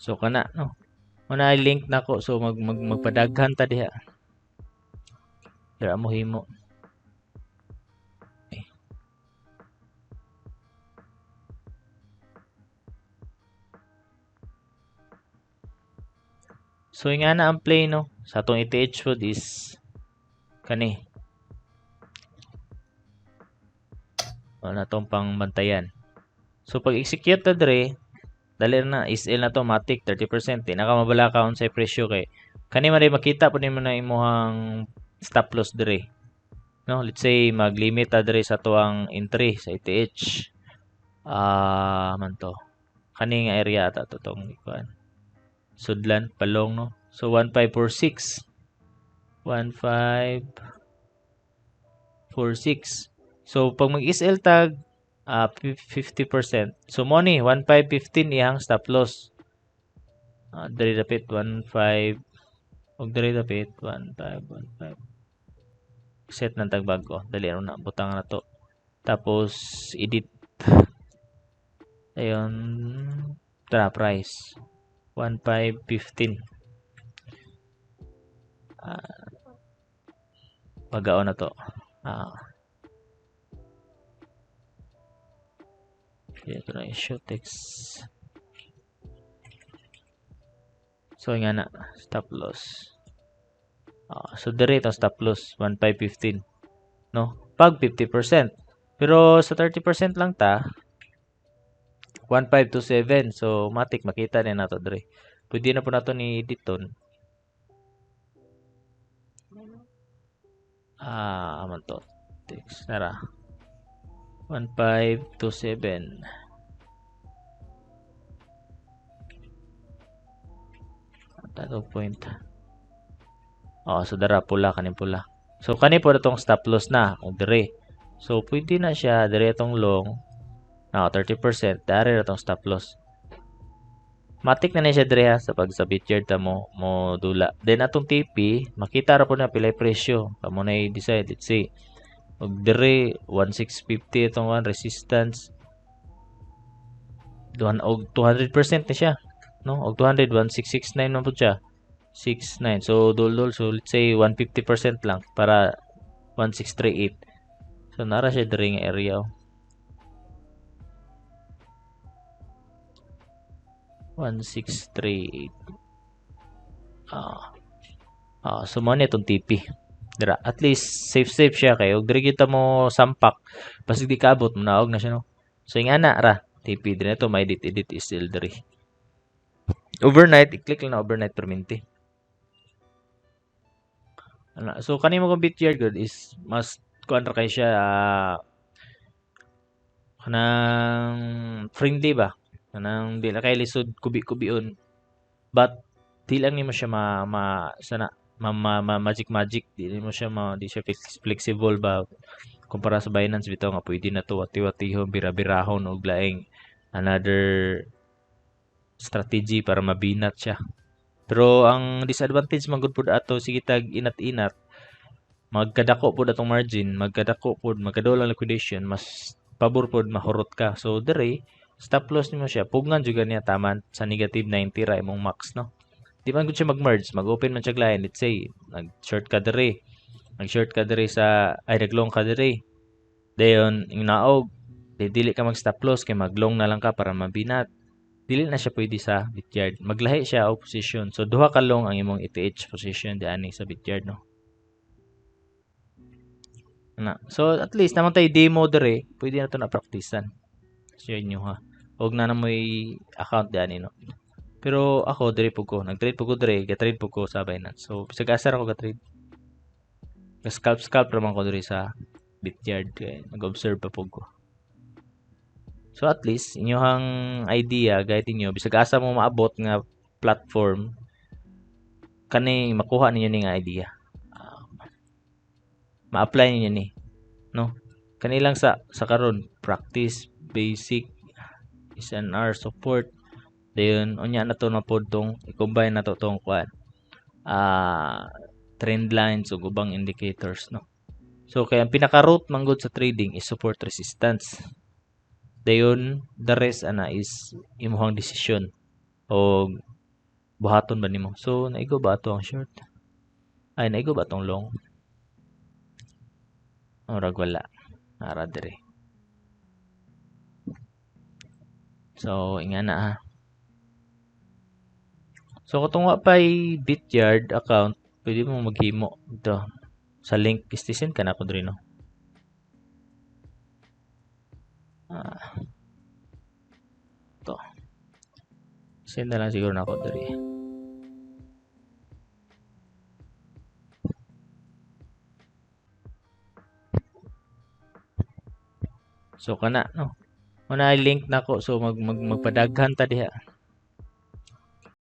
So kana, no. Muna link nako, so mag, mag magpadaghan ta diha. Dira mo himo. Okay. So nga na ang play, no, sa atong ETH pod is kani. O na tong pangbantayan. So pag execute ta dre, dali na SL na to matic 30%. Di na ka mabala ka unsay presyo kay kani man makita pud nimo na imong stop loss dre. No, let's say maglimit ta dre sa tuang entry sa ETH. Man to. Kani nga area ata to tong ikuan. Sudlan palong, no. So 1546. 1546. So pag mag-SL tag 50%. So mo ni 1515 iyang stop loss. Diri dapit 15 og diri dapit 1515. Set ng tag bag-o. Dali na butang na to. Tapos edit. Ayun, tara price 1515. Pag-aon na to. Ito na issue text. So nga na stop loss. So dire itong stop loss 1515, no? Pag 50%. Pero sa 30% lang ta 1527. So matik makita na nato dire. Pwede na po nato ni editon. Man to. Text nara. 1527. Tato point. Oh, so dara pula kaning pula. So kani po itong stop loss na og dire. So pwede na siya dire itong long. Now 30% dare na itong stop loss. Matik na ni siya dire ha, sa pag sa Bityard ta mo mo dula. Then atong TP makita ra po na pilay presyo. Kamo na i-decide, let's say og dire 1650 itong one resistance. Duhan og 200% na siya, no? Og 200 1669 man pud siya. 69. So dol-dol, so let's say 150% lang para 1638. So nara siya dire nga area, oh. 1638. So mo ni itong TP. Dira, at least safe safe siya kay og diri kita mo sampak basig di kaabot monaog na siya, no. So ingana ra TP dire to may edit edit is still diri. Overnight, i-click lang na overnight perminti. Ana, so kani mo kung Bityard good is mas kuan ra kay siya, kanang friendly ba? Kanang di na kay lisod kubi-kubion. But di lang nimo siya ma, ma sana ma, ma, ma magic magic, di nimo siya ma, di siya flexible ba kumpara sa Binance bitaw nga pwede na to wati-watihon bira-birahon og laing another strategy para mabinat siya. Pero ang disadvantage man gud pud ato sige tag inat-inat, magkadako pud atong margin, magkadako pud, magkaduol ang liquidation, mas pabor pud mahurot ka. So dire stop loss nimo siya, pugngan jud niya taman sa negative 90 ra imong max, no. Di man gud siya mag-merge, mag-open man siya line, let's say nag-short ka dire, nag-short ka dire sa ay nag-long ka dire. Dayon ing naog, di dili ka mag-stop loss kay mag-long na lang ka para mabinat. Dili na siya pwede sa Bityard. Maglahi siya og position. So duha ka long ang imong ETH position diani sa Bityard, no. Na. So at least naman tay demo dire, pwede na to na praktisan. Share nyo ha. Og na moy account diani, no. Pero ako dire pud ko, nag-trade pud ko dire, ga-trade pud ko sa Binance. So bisag asa ra ko ga-trade. Ga-scalp scalp ra man ko dire sa Bityard kay nag-observe pa pud ko. So at least inyohang idea guide ninyo bisag asa mo maabot nga platform kani makuha ninyo ni nga idea. Ma-apply ninyo ni, no? Kani lang sa karon practice basic SNR support. Dayon unya na to na pod tong i-combine na to tong kuan. Trend lines ug ubang indicators, no. So kay ang pinaka-root man gud sa trading is support resistance. Dayon the rest ana is imuhang desisyon o Buhaton ba nimo? So naigo ba ato ang short? Ay, naigo ba atong long? Murag wala. Ara dire. So ingana ha. So kung wa pay Bityard account, pwede mo maghimo dito sa link. I-send ka na ko diri, no. To. Send na lang siguro na ako diri. So kana, no. Muna link nako, so magpadaghan ta diha.